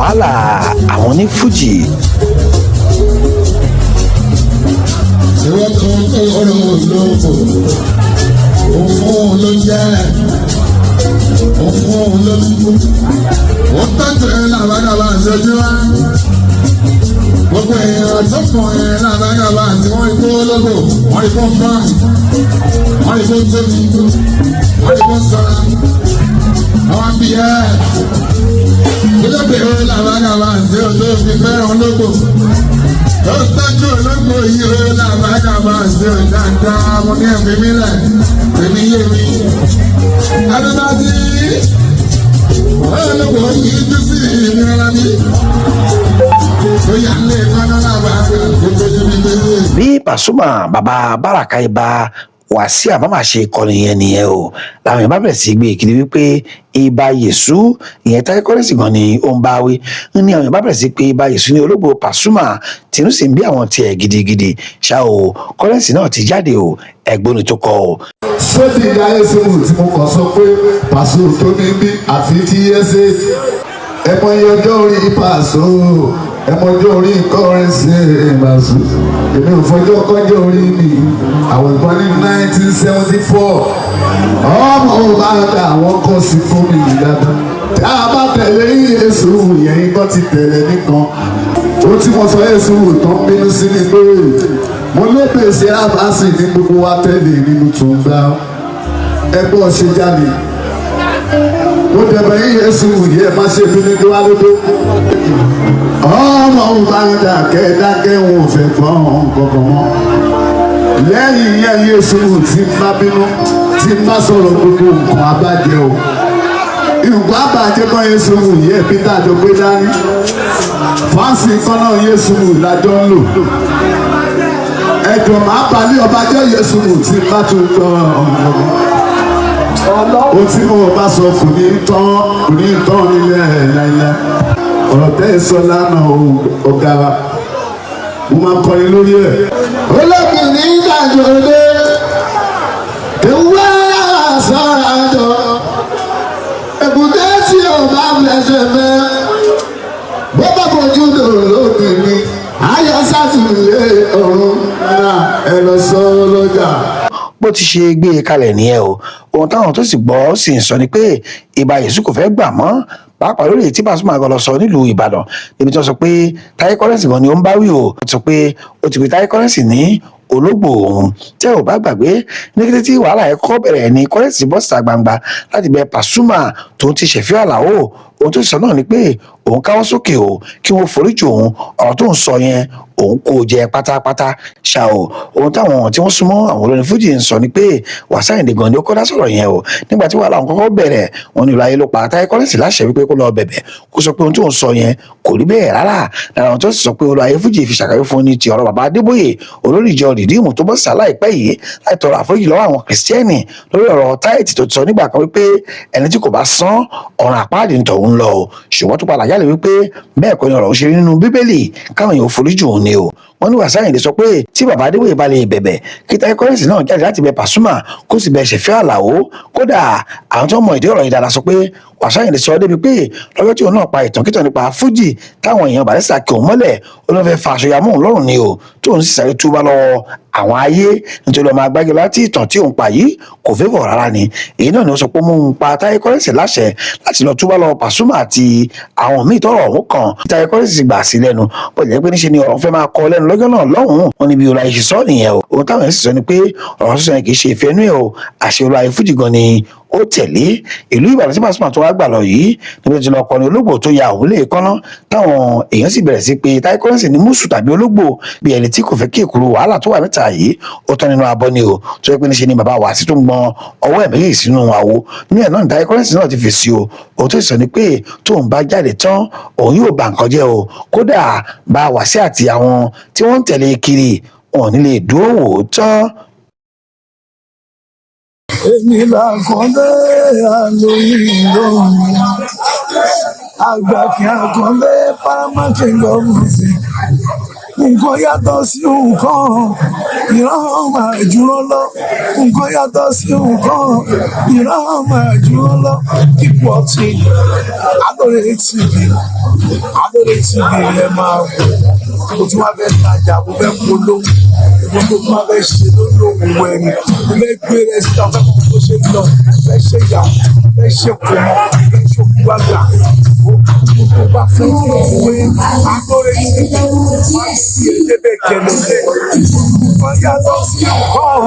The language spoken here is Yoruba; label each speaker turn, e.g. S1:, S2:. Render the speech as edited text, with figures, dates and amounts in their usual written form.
S1: Wàhálà àwọn onífújì.
S2: Ìwọ kan tó ọ̀rọ̀ olóko, òfun ló jẹ́, òfun ló kú. Ó tọ́jú ẹ làbágàbà àti wa. Gbogbo èèyàn tó kàn ẹ làbágàbà àti wọ́n ikú olóko, wọ́n ikú fáìn, wọ́n ikú tóbi, wọ́n ikú sọ̀rọ̀. Àwọn bí ẹ. Kílódé ó làbágàbà àti olóòfin fẹ́ràn olóko? Ó tọ́jú olóko yìí ó làbágàbà àti òdáadáa, mo ní ẹ̀mí mílẹ̀, èmi yé mi. Adúláti olóko yìí jú sí ìnira mi. Ó yà lé kọ́nà làbágà kó tójú mi lé.
S1: Bí Pasuma bàbá Báràká ibà Wàsíù àmàmà ṣe kọrin yẹn nìyẹn o, làwọn èèyàn bá bẹ̀rẹ̀ sí gbé kiri wípé ibà Yèsú ìyẹn Táyé Currency gan ni ó ń bá wí ní. Àwọn èèyàn bá bẹ̀rẹ̀ sí pé ibà Yèsú ní ológbò Pasuma, tìǹú sì ń bí àwọn tiẹ̀ gidigidi ṣá o. Currency náà ti jáde o, ẹ̀gbọ́n ni tó kọ o.
S3: Ṣé ti ìyá ẹ̀sìn tí mo kàn sọ pé Pàṣẹ tó ní bí àfi tí ẹsẹ̀ ẹmọ iye ọjọ́ orí Pàṣẹ, ẹmọ ọjọ́ orí Currency Pàṣẹ, èmi ò fọjọ́ kọjọ́ orí mi. Àwọn ìbọn ní 1974, ọmọ ò bá dà àwọn kan sí fún mi dáadáa. Tá a bá tẹ̀lé Yéésù yẹn kan ti tẹ̀lé nìkan ó tí mo sọ Yéésù tó ń bínú sí mi pé mo ló pèsè àbáṣe ní gbogbo wa tẹ̀lé nínú tó ń gbá ẹgbẹ́ ọ̀ṣẹ́ jáde. Mo dẹ̀bẹ̀ yín Yéésù yẹ má ṣe bínú tó wá lódó ọmọ òun bá ń dàkẹ́ dákẹ́, òun ò fẹ́ gbọ́n kankan mọ́ lẹ́yìn yẹn. Yéésù tí ń bá bínú, tí ń bá sọ̀rọ̀, gbogbo nǹkan abájẹ́ o, nǹkan abájẹ́ kan. Yéésù yẹ Peter jọ gbé dání fáǹsì kan náà, Yéésù lájọ ń lò ẹjọ máa balẹ̀ ọba jẹ́. Yéésù tí ń bá tún gbọ́ ohun tí mo bá sọ kò ní tán, kò ní tán nílẹ̀ láìláì. Ọ̀rọ̀ tẹ́ ẹ sọ lánàá, ọ̀gá wa, mo máa kọrin lórí ẹ̀. Olókùnrin ìdájọ́ dé ewúrẹ́ sọ̀rọ̀ àjọ èkúté tí ò bá fẹsẹ̀ fẹ́, bó bá fojú dò lóbìnrin ayọ̀ sátìlẹ̀ ọ̀run náà ẹ lọ sọ lọ́jà.
S1: Bó ti ṣe gbé e kalẹ̀ nìyẹn o. Ohun táwọn tó sì gbọ́ sì ń sọ ni pé ìbà Yèsù kò fẹ́ gbà mọ́, pàápàá lórí èyí tí Pasuma gan lọ sọ nílùú Ìbàdàn, níbi tí wọ́n sọ pé Táyé Currency gan ni ó ń bá wí o. Wọ́n sọ pé ó ti pe Táyé Currency ní ológbò òun. Tẹ́ ò bá gbàgbé, ní kété tí wàhálà ẹ̀ kọ́ bẹ̀rẹ̀ ní Currency bọ́ síta gbangba láti bẹ Pasuma tó ti ṣẹ̀fín Àlàó. Ohun tó sọ náà ni pé òun káwọ́ sókè o, kí wọ́n foríjì òun, ọ̀rọ̀ tó ń sọ yẹn òun kò jẹ pátápátá ṣá o. Ohun táwọn tí wọ́n súnmọ́ àwọn olórin fújì ń sọ ni pé Wàsíù Àyìndé gan ni ó kọ́ dá sọ̀rọ̀ yẹn o. Nígbà tí wàhálà òun kọ́kọ́ bẹ̀rẹ̀, wọn ní ìlú ló pa Táyé Currency láṣẹ wípé kó lọ bẹ̀bẹ̀, kó sọ pé ohun tó ń sọ yẹn kò rí bẹ́ẹ̀ rárá. Lára àwọn tó sì sọ pé olú ayé fújì fi ṣàkàwé fún ní ti ọ̀rọ̀ bàbá Adébóyè, olórí ìjọ Rìdíìmù tó bọ́ sí láìpẹ́ yìí láì tọrọ àforíjì lọ́wọ́ àwọn Kìrìsìtẹ́nì lórí ọ̀rọ̀ táìtì tó ti sọ nígbà kan wípé ẹni tí kò bá san ọ̀run àpáàdì ń tọ̀hún lọ o, ṣùgbọ́n tó padà jáde wípé bẹ́ẹ̀ kọ́ ni ọ̀rọ̀ òṣèré nínú Bíbélì, káwọn èèyàn foríjì òun ni o. Wọ́n ní Wàsíù Àyìndé sọ pé tí bàbá Adébóyè bá lè bẹ̀bẹ̀, kí Táyé Currency náà jáde láti bẹ Pasuma, kó sì bẹ Ṣẹ̀fíù Àlàó. Kódà àwọn tó mọ ìdí ọ̀rọ̀ yìí dáadáa sọ pé Wàsíù Àyìndé sọ débi pé lọ́jọ́ tí òun náà pa ìtànkítàn nípa fújì táwọn èèyàn Barrister kí òun mọ́lẹ̀, ó ló fẹ́ fa aṣọ yamọ́ òun lọ́rùn ni o, tóun sì sáré túbá lọ́wọ́ àwọn ayé nítorí ọmọ agbájọ láti ìtàn tí òun pa yìí kò fẹ́ bọ̀ rárá ni. Èyí náà ni ó sọ pé mú un pa Táyé Currency láṣẹ láti lọ túbá lọ Pasuma àti àwọn míì tọrọ ọ̀hún kan. Táyé Currency gbà sí lẹ́nu, bó jẹ́ pé níṣe ni ọ̀rọ̀ fẹ́ máa kọ lẹ́nu lọ́jọ́ náà lọ́hùn-ún. Wọn níbi ọ̀rọ̀ àìsí sọ nìyẹn o. Ohun táwọn yẹn sì sọ ni pé ọ̀rọ̀ sísọ yẹn kì í ṣe ìfẹ́ inú ẹ̀ o, àṣẹ olú ayé fújì gan ni ó tẹ̀lé. Ìlú Ìbàdàn tí Pasuma tó wá gbà lọ yìí níbi tí lọ kọrin ológbò tó ya òun lè kọ́ná, táwọn èèyàn sì bẹ̀rẹ̀ sí pé Táyé Currency ní mùsù tàbí ológbò, bí ẹni tí kò fẹ́ kí èkuru wàhálà tó wà níta yìí ó tán nínú abọ́ ni o, tó yẹ pé níṣe ni bàbá Wàsíù tó ń gbọn ọwọ́ ẹ̀ méjèèjì sínú àwo ní ẹ̀ náà ní Táyé Currency náà ti fèsì o. Ohun tó sọ ni pé tóun bá jáde tán, òun yóò bà nǹkan jẹ́ o. Kódà bá Wàsíù àti àwọn tí wọ́n ń tẹ̀lé kiri, wọn ò ní lè dúró wò ó tán.
S4: Èmi là kọ́lé àlóyìn lóhùn àgbà kí àkọlé paramount king of music. Nǹkan yàtọ̀ sí nǹkan, ìran máa jùlọ lọ. Nǹkan yàtọ̀ sí nǹkan, ìran máa jùlọ lọ. Keep watching Alore TV. Aláròyé TV ẹ máa wò. Mo tún wá fẹ́ tajà, mo fẹ́ polówó, mo tún wá fẹ́ ṣe lórí òwò ẹni, mo fẹ́ gbé rẹ síta, mo fẹ́ kó bó ṣe lọ, mo fẹ́ ṣe ìyàwó, mo fẹ́ ṣe kòmọ, mo fẹ́ ṣòkú àgbà. Mo tó bá fẹ́ pé Aláròyé TV wá sí ẹ̀dẹ́bẹ̀ kẹlẹ́lẹ́. Nǹkan yàtọ̀ sí nǹkan.